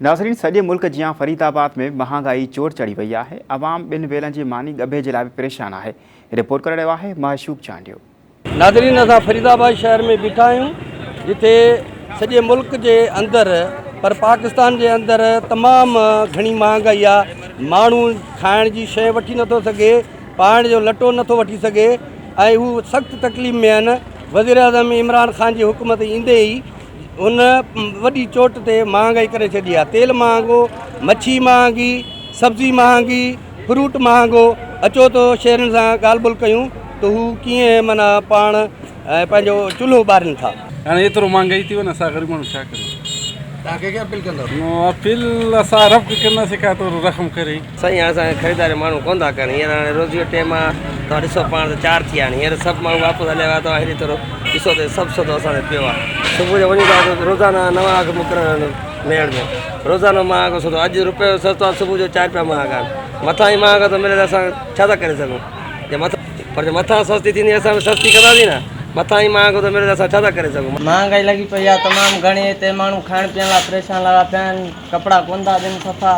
ناظرين سڄي ملڪ جيان فريد آباد ۾ به مهانگائي چوٽ چڙهي وئي آهي، عوام ٻن ويلن جي ماني ڳڀي جي لاء به پريشان آهي، رپورٽ ڪري رهيو آهي معشوق چانڊيو. ناظرين اسان فريد آباد شهر ۾ بيٺا آهيون جتي سڄي ملڪ جي اندر پر پاڪستان جي اندر تمام گهڻي مهانگائي آهي ماڻهو کائڻ جي شيء وٺي نٿو سگهي پائڻ جو لٽو نٿو وٺي سگهي ۽ هو سخت تڪليف ۾ آهن وزيراعظم عمران خان جي حڪومت ايندي ئي هن وڏي چوٽ تي مهانگائي ڪري ڇڏي آهي تيل مهانگو مڇي مهانگي سبزي مهانگي فروٽ مهانگو اچو ته شهرين سان ڳالهه ٻولهه ڪيون ته هو ڪيئن معنيٰ پاڻ پنهنجو چلهو ٻارين ٿا. هاڻي ايترو مهانگائي ٿي وئي نه اسان غريب ماڻهو ڇا ڪريون. توهان ڪنهن کي اپيل ڪندؤ؟ اپيل اسان رب کي ڪنداسين ڪا ته رحم ڪري. سائين هاڻي اسان کي خريداري ماڻهو ڪونه ٿا ڪن هينئر هاڻي روزي جو ٽيم آ توهان ڏسو پاڻ ته چار ٿي ويا آهن هينئر سڀ ماڻهو واپس هليا ويا توهان هيڏي ٿورو ڏسو ته سڀ سودو اسان تي پيو آ صبح جو وڃون ٿا ته روزانه نوان اگهه مقرر آهن ميهڙ ۾ روزانو مهانگو سودو اڄ روپيو سستو آ صبح جو چار روپيا مهانگا آهن مٿان ئي مهانگا ٿو ملي ته اسان ڇا ٿا ڪري سگهون جي مٿان پر جي مٿان سستي ٿيندي اسان به سستي ڪنداسين نه مٿان ئي مهانگو ٿو ملي ته اسان ڇا ٿا ڪري سگهون. مهانگائي لڳي پئي آ تمام گهڻي هتي ماڻهو کائڻ پيئڻ لاء پريشان لڳا پيا آهن ڪپڙا ڪونه ٿا ڏين صفا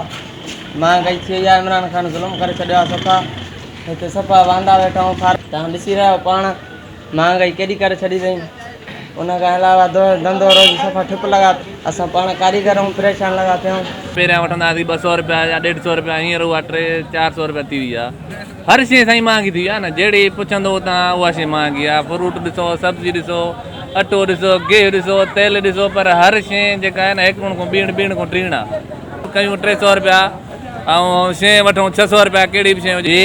مهانگائي ٿي وئي آهي عمران خان ظلم ڪري ڇڏيو آهي صفا هتي صفا واندا ويٺا آهيون فارغ توهان ڏسي رهيا آهيو پاڻ مهانگائي ڪيڏي ڪري ڇڏي اٿئي ان کان علاوه ڌنڌو روز صفا ٺپ لڳا اسان پاڻ ڪاريگر آهيون پريشان لڳا پيا آهيون. پهريان وٺندا هئاسين 200 رپيا يا ڏيڍ سئو رپيا هينئر اها ٽي چار سئو رپيا ٿي وئي آهي هر شيء سائين مهانگي ٿي وئي آهي نه جهڙي پڇندو اتان اها شيء مهانگي آهي فروٽ ڏسو سبزي ڏسو اٽو ڏسو گيهه ڏسو تيل ڏسو پر هر شيء جيڪا آهي نه هڪ کان ٻيڻ ٻيڻ کان ٽيڻ آهي. ڪيون 300 رپيا ۽ شيء وٺون 600 رپيا ڪهڙي به شيء هجي.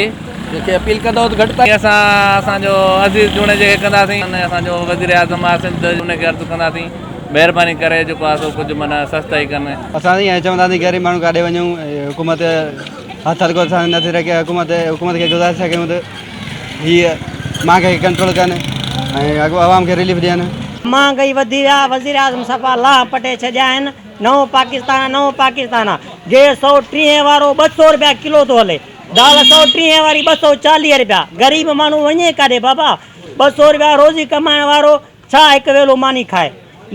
جنهن کي اپيل ڪندؤ ته گهٽ. اسان اسان جو عزيز جوڻيجي کي ڪنداسين ۽ اسان جو وزير اعظم آهي سنڌ ان کي عرض ڪنداسين مهرباني ڪري جيڪو آهي سو ڪجهه معنيٰ سستائي ڪن. اسان ائين چونداسين غريب ماڻهو ڪاڏي وڃون حڪومت هٿ هلڪو اسان تي نٿي رکي حڪومت حڪومت کي گذارش ٿا ڪيون ته هي مهانگائي کي ڪنٽرول ڪن ۽ عوام کي رليف ڏين. مهانگائي وڌي ويا وزيراعظم صفا لاهه پٽي ڇڏيا آهن. نئون پاڪستان آ نئون پاڪستان آ گيهه سئو ٽيهين وارو 200 رپيا ڪلو ٿو هلي دال سئو ٽيهين واري 240 رپيا غريب ماڻهو وڃي ڪاڏي بابا 200 رپيا روزي ڪمائڻ وارو ڇا هڪ ويلو ماني کائي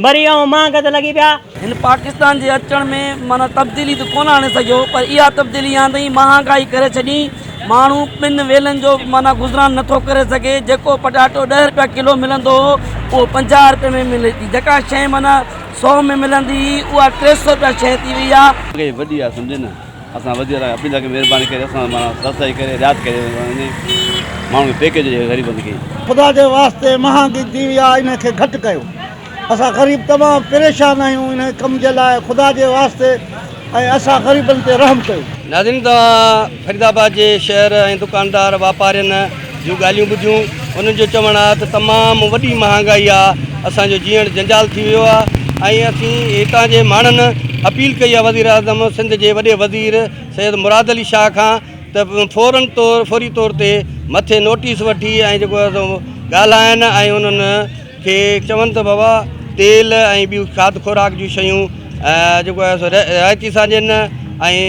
مري ۽ مهانگ ته لڳي پيا. هن پاڪستان جي اچڻ ۾ معنيٰ تبديلي ته ڪونه آڻي سگهيو پر اها تبديلي آندئين مهانگائي ڪري ڇڏين ماڻهو ٻن ويلن جو معنيٰ گذران نٿو ڪري سگهي جيڪو پٽاٽو ڏهه رپيا ڪلو ملندو هو اهو 50 رپئي ۾ ملي ٿي جيڪا شيء معنيٰ سئو ۾ ملندي هئي اها 300 رپيا شيء ٿي وئي آ. مهانگائي وڏي آ سمجهي نه اسان وڌيڪ اپيل ٿا ڪيون مهرباني ڪري اسان معنيٰ سستائي ڪري رعايت ڪري وڃي ماڻهن کي پيڪيج ڏي غريبن کي. خدا جي واسطي مهانگي ٿي وئي آ انهي کي گهٽ ڪيو اسان غريب تمام پريشان آهيون انهي ڪم جي لاء خدا جي واسطي ۽ اسان غريبن تي رحم ڪيو. ناظرين توهان فريد آباد جي شهر ۽ دڪاندار واپارين جون ڳالهيون ٻڌيون انهن جو چوڻ آهي ته تمام وڏي مهانگائي آهي اسان جو جيئڻ جنجال ٿي ويو آهي ۽ اسين هتان جي ماڻهن اپيل ڪئي آهي وزيراعظم سنڌ جي وڏي وزير سيد مراد علي شاهه کان ته فورن طور فوري طور تي مٿي نوٽيس وٺي ۽ جيڪو آهي سو ڳالهائن ۽ انهن کي چون ته بابا تيل ۽ ٻيون کاڌ خوراڪ جون شيون جيڪو آهي سو رعايتي سان ڏين ۽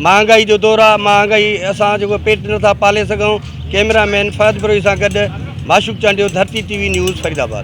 مهانگائي جو دور آهي مهانگائي اسان جيڪو پيٽ نٿا پالي سگهون ڪئميرا مين فهد بروهي سان گڏ Mashooq Chandio Dharti T V news Faridabad.